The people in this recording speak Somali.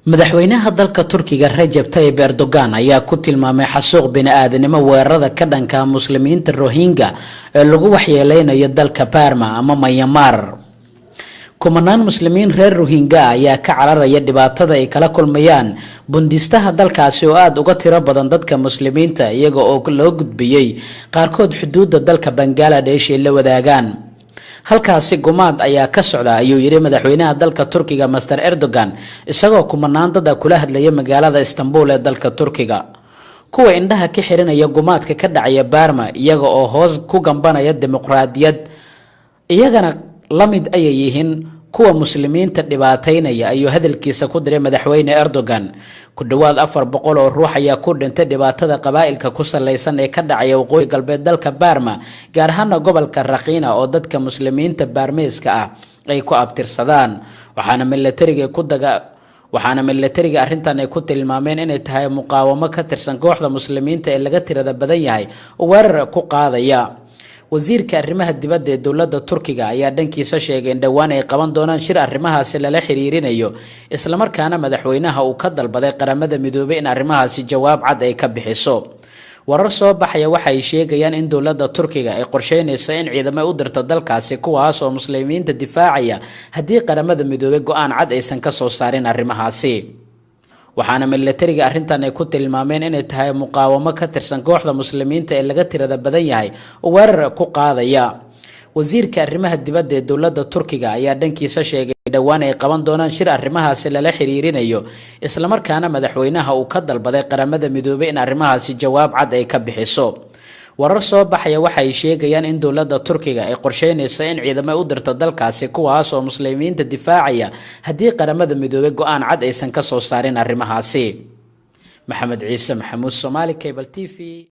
Madaxweynaha dalka Turkiga, Rajab Tayib Erdogan, ayaa ku tilmaamay xasuuq bini-aadanimo weerarada ka dhanka Muslimiinta Rohingya ee lagu waxyeeleynayo dalka Barma ama Myanmar. Kumanaan Muslimiin reer Rohingya ayaa ka cararaya dhibaatada ay kala kulmayaan bundistaha dalkaasi oo aada uga tiro badan dadka Muslimiinta, iyaga oo loo gudbiyey qaarkood xuduudda dalka Bangaladesh ay la wadaagaan. Halkaasi gumaad ayaa ka socda, ayuu yidhi madaxweynaha dalka Turkiga, Mister Erdogan, isagoo kumanaan dada kula hadlaya magaalada Istanbul ee dalka Turkiga. Kuwa indhaha ka xirinaya gumaadka ka dhacaya Barma, iyaga oo hoos ku gambanaya dimuqraadiyad, iyagana la mid ayay yihiin kuwa Muslimiinta dhibaataynaya, ayuu hadalkiisa ku diray madaxweyne Erdogan. Ku dhowaad 400 oo ruux ayaa ku dhintay dhibaatada qabaa'ilka ku salaysan ee ka dhacaya waqooyi galbeed dalka Barma, gaar ahaana gobolka Rakhine oo dadka Muslimiinta Baarmeeska ah ay ku abtirsadaan. Waxaana milatariga arrintan ay ku tilmaameen inay tahay muqaawamo ka tirsan kooxda Muslimiinta ee laga tirada badan yahay oo weerar ku qaadaya. Wasiirka arrimaha dibadda ee dowladda Turkiga ayaa dhankiisa sheegay in dhowaan ay qaban doonaan shir arrimahaasi lala xiriirinayo, islamarkaana madaxweynaha uu ka dalbaday Qaramada Midoobay in arrimahaasi jawaab cad ay ka bixiso. Warar soo baxaya waxay sheegayaan in dowladda Turkiga ay qorsheynayso in ciidamo u dirto dalkaasi, kuwaas oo Muslimiinta difaacaya, haddii Qaramada Midoobay go-aan cad aysan ka soo saarin arrimahaasi. Waxaana milatariga arrintan ay ku tilmaameen inay tahay muqaawamo ka tirsan kooxda Muslimiinta ee laga tirada badan yahay oo weerar ku qaadaya. Wasiirka arrimaha dibadda ee dowladda Turkiga ayaa dhankiisa sheegay dhowaan ay qaban doonaan shir arrimahaasi lala xiriirinayo, islamarkaana madaxweynaha uu ka dalbaday Qaramada Midoobay in arrimahaasi jawaab cad ay ka bixiso. Warar soo baxaya waxay sheegayaan in dowladda Turkiga ay qorsheynayso in ciidamo u dirto dalkaasi, kuwaas oo Muslimiinta difaacaya, haddii Qaramada Midoobay go-aan cad aysan ka soo saarin arrimahaasi. Maxamed Ciise Maxamuud, Somaali Cable TV.